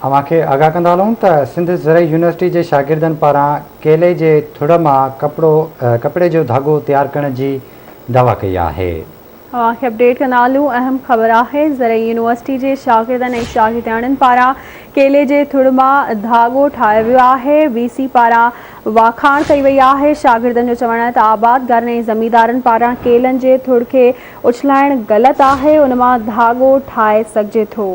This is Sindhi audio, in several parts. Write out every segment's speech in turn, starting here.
اوهان کي آگاهه ڪندا هلون ته سنڌ زرعي يونيورسٽي جي شاگردن پاران ڪيلي جي ٿڙ مان ڪپڙو ڪپڙي جو ڌاڳو تيار ڪرڻ جي دعويٰ ڪئي آهي. اوهان کي اپڊيٽ ڪندا هلون اهم خبر آهي زرعي يونيورسٽي جي شاگردن ۽ شاگردياڻين پاران ڪيلي جي ٿڙ مان ڌاڳو ٺاهيو ويو آهي وي سي پاران واکاڻ ڪئي وئي آهي شاگردن جو چوڻ آهي ته آبادگارن ۽ زميندارن پاران ڪيلن جي ٿڙ کي اڇلائڻ غلط آهي ان مان ڌاڳو ٺاهي سگهجي ٿو.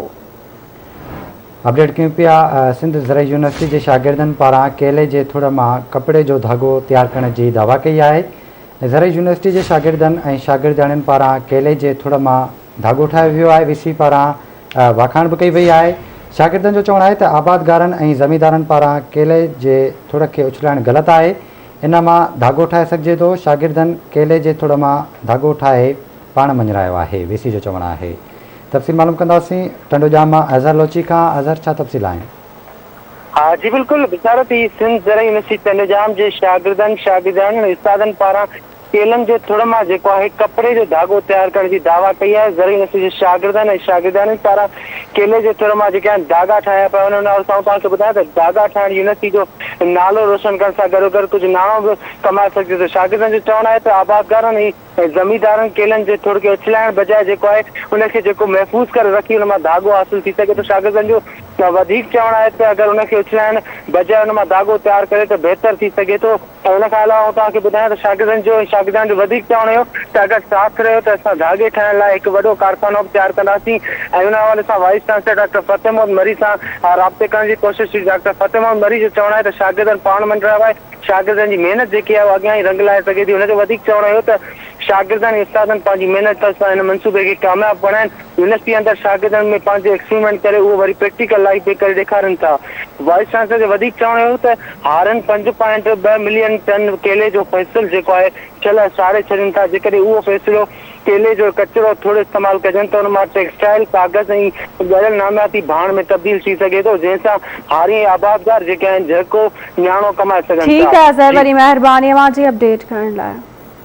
اپڊيٽ ڪيون پيا سنڌ زرعي يونيورسٽي جي شاگردن پاران ڪيلي جي ٿڙ مان ڪپڙي جو ڌاڳو تيار ڪرڻ جي دعويٰ ڪئي آهي زرعي يونيورسٽي جي شاگردن ۽ شاگردياڻين پاران ڪيلي جي ٿڙ مان ڌاڳو ٺاهيو ويو آهي وي سي پاران واکاڻ به ڪئي وئي آهي شاگردن جو چوڻ آهي ته آبادگارن ۽ زميندارن پاران ڪيلي جي ٿڙ کي اڇلائڻ غلط آهي ان مان ڌاڳو ٺاهي سگهجي ٿو شاگردن ڪيلي جي ٿڙ مان ڌاڳو ٺاهي پاڻ مڃرايو آهي وي سي جو چوڻ آهي تفصيل معلوم ڪنداسين ٽنڊوڄام مان اظهر لوچي کان اظهر ڇا تفصيل آهن. ها جي بلڪل بشارت هي سنڌ زرعي يونيورسٽي ٽنڊوڄام جي شاگردن شاگردياڻين ۽ استادن پاران ڪيلن جي ٿڙ مان جيڪو آهي ڪپڙي جو ڌاڳو تيار ڪرڻ جي دعويٰ ڪئي آهي زرعي يونيورسٽي جي شاگردن ۽ شاگردياڻين پاران ڪيلي جي ٿڙ مان جيڪي آهن ڌاڳا ٺاهيا پيا وڃن ان حوالي سان آئون توهان کي ٻڌايان ته ڌاڳا ٺاهڻ يونيورسٽي جو نالو روشن ڪرڻ سان گڏوگڏ ڪجهه ناڻو به ڪمائي سگهجي ٿو شاگردن جو چوڻ آهي ته آبادگارن ۽ ۽ زميندارن ڪيلن جي ٿڙ کي اڇلائڻ بجاء جيڪو آهي ان کي جيڪو محفوظ ڪري رکي ان مان ڌاڳو حاصل ٿي سگهي ٿو شاگردن جو وڌيڪ چوڻ آهي ته اگر ان کي اڇلائڻ بجاء ان مان ڌاڳو تيار ڪري ته بهتر ٿي سگهي ٿو ۽ ان کان علاوه آئون توهان کي ٻڌايان ته شاگردن جو ۽ شاگردياڻين جو وڌيڪ چوڻ هيو ته اگر ساٿ رهيو ته اسان ڌاڳي ٺاهڻ لاء هڪ وڏو ڪارخانو به تيار ڪنداسين ۽ ان حوالي سان vice chancellor doctor Fateh Muhammad Marri سان رابطي ڪرڻ جي ڪوشش ٿي ڊاڪٽر فتح محمد مري جو چوڻ آهي ته شاگردن پاڻ مڃرايو آهي شاگردن جي محنت جيڪي آهي اها اڳيان ئي رنگ لائي سگهي ٿي. هن جو وڌيڪ چوڻ هيو ته شاگردن ۽ استادن پنهنجي محنت سان هن منصوبي کي ڪامياب بڻائين. يونيورسٽي اندر شاگردن ۾ پنهنجي ايڪسپريمينٽ ڪري اهو وري پريڪٽيڪل لائيف ۾ ڪري ڏيکارين ٿا. وائيس چانسلر جو وڌيڪ چوڻ هيو ته هارين پنج پوائنٽ ٻه ملين ٽن ڪيلي جو فيصل جيڪو آهي ڇل ساڙي ڇڏين ٿا جيڪڏهن اهو فيصلو ڪيلي جو ڪچرو ٿڙ استعمال ڪجن ته ان مان ٽيڪسٽائل، ڪاغذ ۽ ڳريل نامياتي ڀاڻ ۾ تبديل ٿي سگهي ٿو جنهن سان هاري ۽ آبادگار جيڪي آهن جهڪو نياڻو ڪمائي سگهن ٺيڪ ٿا. آهي اظهر جي. وڏي مهرباني اوهان جي اپڊيٽ ڪرڻ لاء.